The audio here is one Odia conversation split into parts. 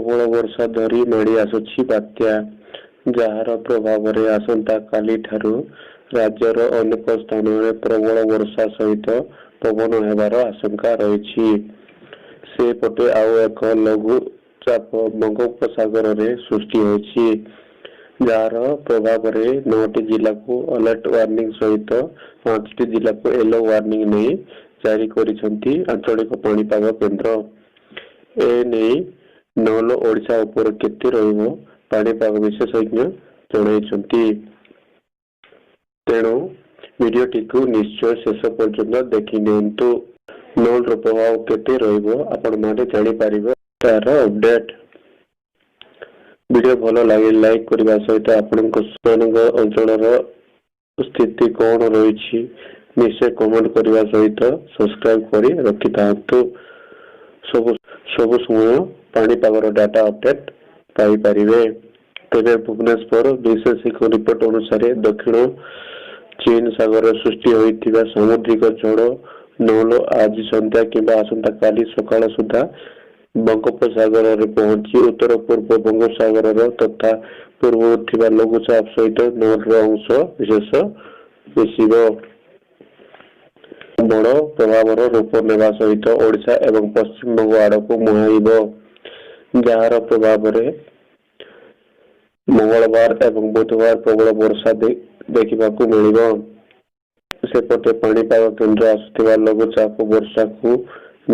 ପ୍ରବଳ ବର୍ଷା ଧରି ମାଡ଼ି ଆସୁଛି ବାତ୍ୟା। ଯାହାର ପ୍ରଭାବରେ ଆସନ୍ତାକାଲିଠାରୁ ରାଜ୍ୟର ଅନେକ ସ୍ଥାନରେ ପ୍ରବଳ ବର୍ଷା ସହିତ ପବନ ହେବାର ଆଶଙ୍କା ରହିଛି। ସେପଟେ ଆଉ ଏକ ଲଘୁଚାପ ବଙ୍ଗୋପସାଗରରେ ସୃଷ୍ଟି ହୋଇଛି। ଯାହାର ପ୍ରଭାବରେ 9ଟି ଜିଲ୍ଲାକୁ ଆଲର୍ଟ ୱାର୍ଣ୍ଣିଂ ସହିତ 5ଟି ଜିଲ୍ଲାକୁ ୟେଲୋ ୱାର୍ଣ୍ଣିଂ ନେଇ ଜାରି କରିଛନ୍ତି ଆଞ୍ଚଳିକ ପାଣିପାଗ କେନ୍ଦ୍ର। ଏ ନେଇ ନୋଲ ଓଡ଼ିଶା ଉପରେ କେତେ ରହିବ, ପାଣିପାଗ ବିଶେଷଜ୍ଞ ଜଣାଇଛନ୍ତି। ତେଣୁ ଭିଡ଼ିଓଟିକୁ ନିଶ୍ଚୟ ଶେଷ ପର୍ଯ୍ୟନ୍ତ ଦେଖି ନିଅନ୍ତୁ। ନୋଲର ପ୍ରଭାବ କେତେ ରହିବ, ଆପଣମାନେ ଜାଣିପାରିବେ ତାର ଅପଡେଟ୍। ଭିଡ଼ିଓ ଭଲ ଲାଗିଲେ ଲାଇକ୍ କରିବା ସହିତ ଆପଣଙ୍କ ଅଞ୍ଚଳର ସ୍ଥିତି କ'ଣ ରହିଛି, ନିଶ୍ଚୟ କମେଣ୍ଟ କରିବା ସହିତ ସବସ୍କ୍ରାଇବ କରି ରଖିଥାନ୍ତୁ। ସବୁ ସବୁ ସମୟ ପାଣିପାଗର ଡାଟା ଅପଡେଟ୍ ପାଇପାରିବେ। ତେବେ ଭୁବନେଶ୍ୱର ବିଶେଷଜ୍ଞ ରିପୋର୍ଟ ଅନୁସାରେ ଦକ୍ଷିଣ ଚୀନ ସାଗରରେ ସୃଷ୍ଟି ହୋଇଥିବା ସାମୁଦ୍ରିକ ଝଡ଼ ନୋଲ ଆଜି ସନ୍ଧ୍ୟା କିମ୍ବା ଆସନ୍ତାକାଲି ସକାଳ ସୁଦ୍ଧା ବଙ୍ଗୋପସାଗରରେ ପହଞ୍ଚି ଉତ୍ତର ପୂର୍ବ ବଙ୍ଗୋପସାଗରର ତଥା ପୂର୍ବରୁ ଥିବା ଲଘୁଚାପ ସହିତ ନୋଲର ଅଂଶ ବିଶେଷ ମିଶିବ। ବଡ଼ ପ୍ରଭାବର ରୂପ ନେବା ସହିତ ଓଡ଼ିଶା ଏବଂ ପଶ୍ଚିମବଙ୍ଗ ଆଡ଼କୁ ମୁହାଁଇବ। ଯାହାର ପ୍ରଭାବରେ ମଙ୍ଗଳବାର ଏବଂ ବୁଧବାର ପ୍ରବଳ ବର୍ଷା ଦେଖିବାକୁ ମିଳିବ। ସେପଟେ ପାଣିପାଗ କେନ୍ଦ୍ର ଆସୁଥିବା ଲଘୁଚାପ ବର୍ଷାକୁ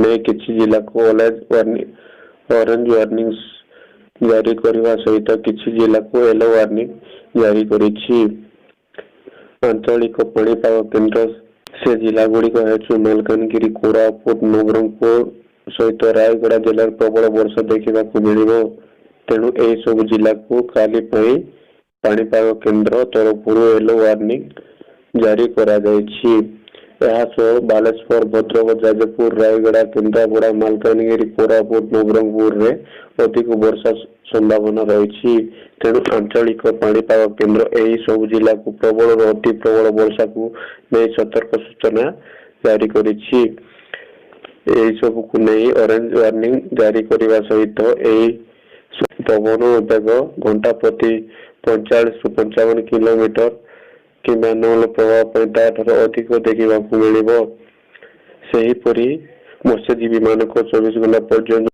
ନେଇ କିଛି ଜିଲ୍ଲାକୁ ଅରେଞ୍ଜ ୱାର୍ଣ୍ଣିଂ ଜାରି କରିବା ସହିତ କିଛି ଜିଲ୍ଲାକୁ ୟେଲୋ ୱାର୍ଣ୍ଣିଂ ଜାରି କରିଛି ଆଞ୍ଚଳିକ ପାଣିପାଗ କେନ୍ଦ୍ର। ସେ ଜିଲ୍ଲାଗୁଡ଼ିକ ହେଉଛି ମାଲକାନଗିରି, କୋରାପୁଟ, ନବରଙ୍ଗପୁର ସହିତ ରାୟଗଡ଼ା ଜିଲ୍ଲାରେ ପ୍ରବଳ ବର୍ଷା ଦେଖିବାକୁ ମିଳିବ। ତେଣୁ ଏହିସବୁ ଜିଲ୍ଲାକୁ କାଲି ପାଇଁ ପାଣିପାଗ କେନ୍ଦ୍ର ତରଫରୁ ୟେଲୋ ୱାର୍ଣ୍ଣିଂ ଜାରି କରାଯାଇଛି। ଏହା ସହ ବାଲେଶ୍ୱର, ଭଦ୍ରକ, ଯାଜପୁର, ରାୟଗଡ଼ା, କେନ୍ଦ୍ରାପଡ଼ା, ମାଲକାନଗିରି, କୋରାପୁଟ, ନବରଙ୍ଗପୁରରେ ଅଧିକ ବର୍ଷା ସମ୍ଭାବନା ରହିଛି। ତେଣୁ ଆଞ୍ଚଳିକ ପାଣିପାଗ କେନ୍ଦ୍ର ଏହି ସବୁ ଜିଲ୍ଲାକୁ ପ୍ରବଳରୁ ଅତି ପ୍ରବଳ ବର୍ଷାକୁ ନେଇ ସତର୍କ ସୂଚନା ଜାରି କରିଛି। ଏହି ସବୁକୁ ନେଇ ଅରେଞ୍ଜ ୱାର୍ଣ୍ଣିଂ ଜାରି କରିବା ସହିତ ଏହି ପବନ ବେଗ ଘଣ୍ଟା ପ୍ରତି 45ରୁ 55 କିଲୋମିଟର କିମ୍ବା ନୋଲ ପ୍ରଭାବ ପାଇଁ ତାଠାରୁ ଅଧିକ ଦେଖିବାକୁ ମିଳିବ। ସେହିପରି ମତ୍ସ୍ୟଜୀବୀମାନଙ୍କ 24 ଘଣ୍ଟା ପର୍ଯ୍ୟନ୍ତ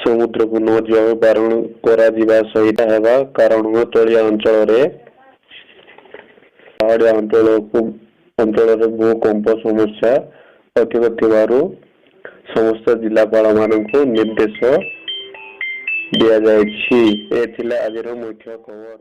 ସମୁଦ୍ରକୁ ନ ଯିବାକୁ ବାରଣ କରାଯିବା ସହିତ ହେବା କାରଣରୁ ତଳିଆ ଅଞ୍ଚଳରେ, ପାହାଡ଼ିଆ ଅଞ୍ଚଳରେ ଭୂକମ୍ପ ସମସ୍ୟା ଅଧିକ ଥିବାରୁ ସମସ୍ତ ଜିଲ୍ଲାପାଳମାନଙ୍କୁ ନିର୍ଦ୍ଦେଶ ଦିଆଯାଇଛି। ଏ ଥିଲା ଆଜିର ମୁଖ୍ୟ ଖବର।